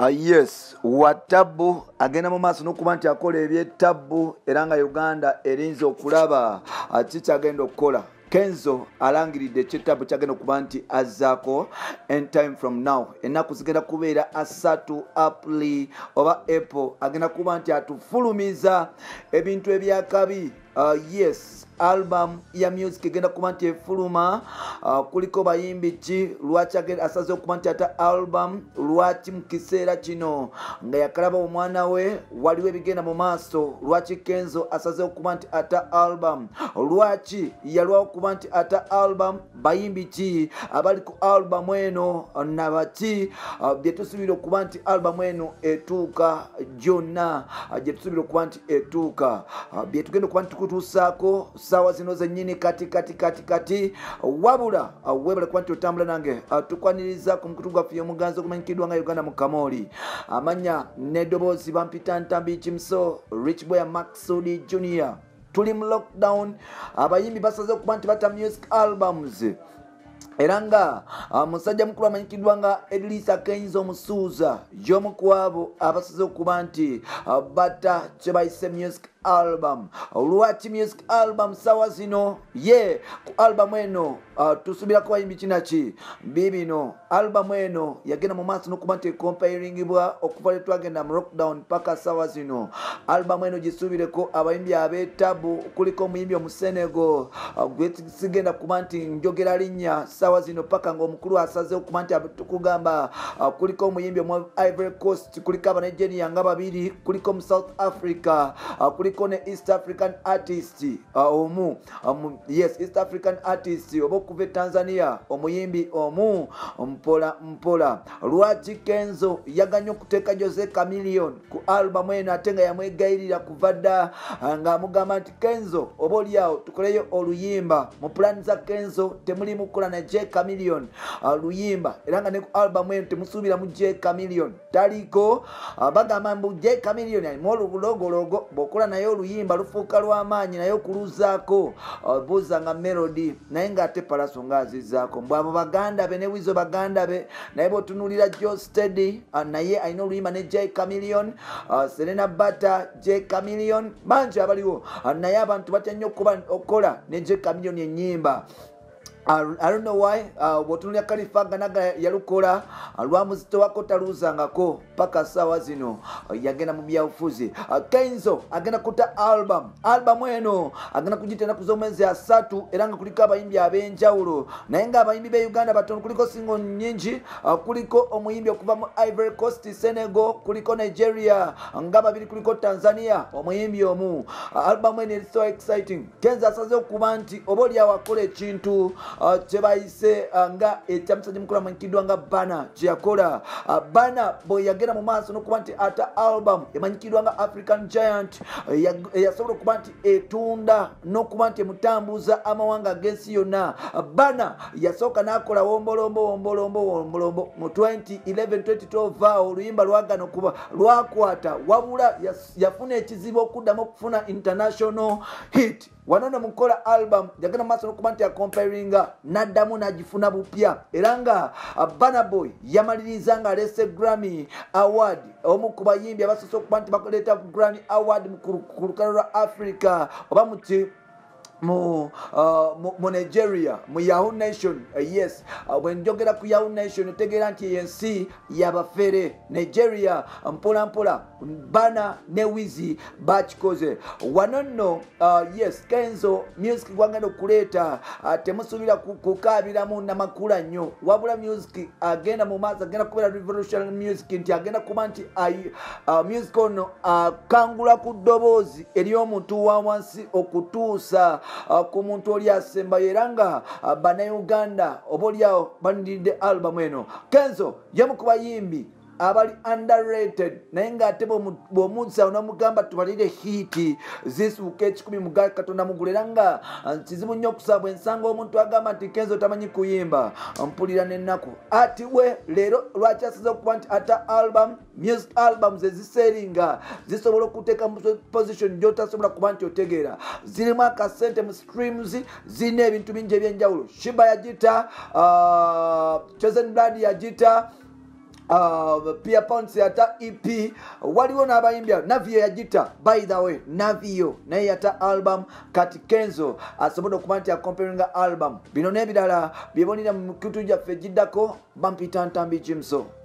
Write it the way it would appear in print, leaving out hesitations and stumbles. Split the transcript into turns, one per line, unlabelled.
Yes, watabu agenda mu maaso n'okuba nti akola ebyetabu era nga Uganda erinze okulaba kiki agenda okukola. Kenzo alangiridde ekyetabu kyagenda okuba nti azzaako in time from now. Ennaku zigenda kubeera 3 April oba April, agenda kuba nti atufulumiza ebintu ebyakabi. Yes, album ya music egenda kuba nti efuluma. Kuliko bayimbi ki, lwaki asaze okuba nti ata album, lwaki mu kiseera kino nga yakalaba omwana we, waliwo ebigenda mu maaso, lwaki Kenzo asaze okuba nti ata album, lwaki yalwawo okuba nti ata album, bayimbi ki abali ku album eno nabaki, bye tusuubira okuba nti album eno etuuka gyonna, gye tusuubira okuba nti etuuka, bye tugenda okuba nti tukutuusaako saawa zino zennyini kati kati kati kati. Wabula weebale kuba nti otambula nange, tukwaniriza ku mukutu gwaffe omuganzi ogumanyikiddwa nga Uganda mu Kamooli. Amanya n'eddoboozi bampita Ntambi Kimso, Rich Boy Maxudi Junior. Tuli mu lockdown, abayimbi basaze okuba nti bata music albums, era nga musajja mukulu amanyikiddwa nga Edrisa Kenzo Musuuza y'omu ku abo abasaze okuba nti bata kye bayise music album. Lwaki music album sawa zino? Ye ku album eno tusuubirako bayimbi kinaki bibino. Album eno yagenda mu maaso n'okuba nti ecomparingibwa okuva lwe twagenda mu lockdown paka sawa zino. Album eno gisuubireko abayimbi ab'etabu, kuliko omuyimbi omusenego gwe sigenda kuba nti njogera linnya sawa zino paka ng'omukulu asaze okuba nti tukugamba. Kuliko omuyimbi omu Ivory Coast, kuliko Abanigeria nga babiri, kuliko mu South Africa, kuliko ne East African artist omu, yes, East African artist oba okuva e Tanzania omuyimbi omu. Mpola mpola, lwaki Kenzo yaganye okuteeka Jose Chameleone ku album eno ate nga yamwegayirira kuva dda ng'amugamba nti Kenzo oba oliawo tukoleyo oluyimba? Mu pulaani za Kenzo temulimu kukola na J Chameleone luyimba, era nga ne ku album eno temusuubiramu J Chameleone, taliko. Bagamba mbu J Chameleone alimu olulogologo, bw'okola naye oluyimba lufuuka lw'amaanyi, naye okuluzaako buuza nga Melody, naye ng'ate Palaso ng'azizzaako mbw abo baganda be ne Wizo baganda be. Naye bw'otunuulira Joe Steady, naye alina oluyimba ne J Chameleone, Serena Bata, J Chameleone, bangi abaliwo, naye abantu batya nnyo okukola ne J Chameleone ennyimba. I don't know why. Bw'otunuulira Kalifa Ganaga yalukola lwamuzitowako taluuzangako paka saawa zino, yagenda mu byabufuzi. Kenzo agenda kuta album, album eno agenda kugita ennaku z'omwezi 3, era nga kuliko abayimbi ab'enjawulo, naye ng'abayimbi b'e Uganda batono. Kuliko singo nnyingi, kuliko omuyimbi okuva mu Ivory Coast, Senegal, kuliko Nigeria nga babiri, kuliko Tanzania omuyimbi omu. Album eno eri so exciting. Kenzo asaze okuba nti oba oliawo akola ekintu kye bayise nga ekya musajja mukulu amanyikiddwa nga Bana kye yakola. Bana bwe yagenda mu maaso n'okuba nti ata album emanyikiddwa nga African Giant, yasobola okuba nti etunda n'okuba nti emutambuza amawanga ag'ensi yonna. Bana yasooka n'akola wombolombo wombolombo wombolombo mu 2011 2012, awo oluyimba lwagana okuba lwakwata, wabula yafuna ekizibu okuddamu okufuna international hit. Wano no mukola album yagenda maaso n'okuba nti akomparinga n'addamu n'agifuna bupya, era nga Burna Boy yamaliriza ng'aleese Grammy Award, omu ku bayimbi abasoose okuba nti baleeta Grammy Award ku lukalu lwa Africa oba mu Nigeria, mu Yahoo Nation. Yes, bwe njogera ku Yahoo Nation otegeera nti ensi yabafere Nigeria. Mpola mpola Bana ne Wizi bakikoze wano nno. Yes, Kenzo music gwagenda okuleeta, temusuubira kukaabiramu namakula nnyo, wabula music agenda mu maaso agenda kubeera revolutionary music, nti agenda kuba nti music ono akangula ku ddoboozi ery'omuntu wa wansi okutuusa ku muntu oli asembayo, era nga bannayuganda oba oliawo balindiridde album eno. Kenzo y'omu ku bayimbi abali underrated, naye ng'ate bw'omuzza n'omugamba tubalire hit zisuuka 100 muga Katonda mugulu, era nga kizibu nnyo okusaba. Bwe nsanga omuntu agamba nti Kenzo tamanyi kuyimba, mpulira n'ennaku. Ati we leero lwaki asaze okuba nti ata album? Music albums eziseringa zisobola okuteeka mu position gy'otasobola kuba nti otegeera, zirimu akasente mu streams, zirina ebintu bingi ebyenjawulo. Shiba yagita, Chosen Blood yagita, Pia Pounds yata EP, waliwo n'abayimbi Navio yagita, by the way Navio naye yata album. Kati Kenzo asobodde okuba nti akomparinga album. Bino n'ebirala byebonera mu mikutu gyaffe egiddako. Bampita Ntambi Jimso.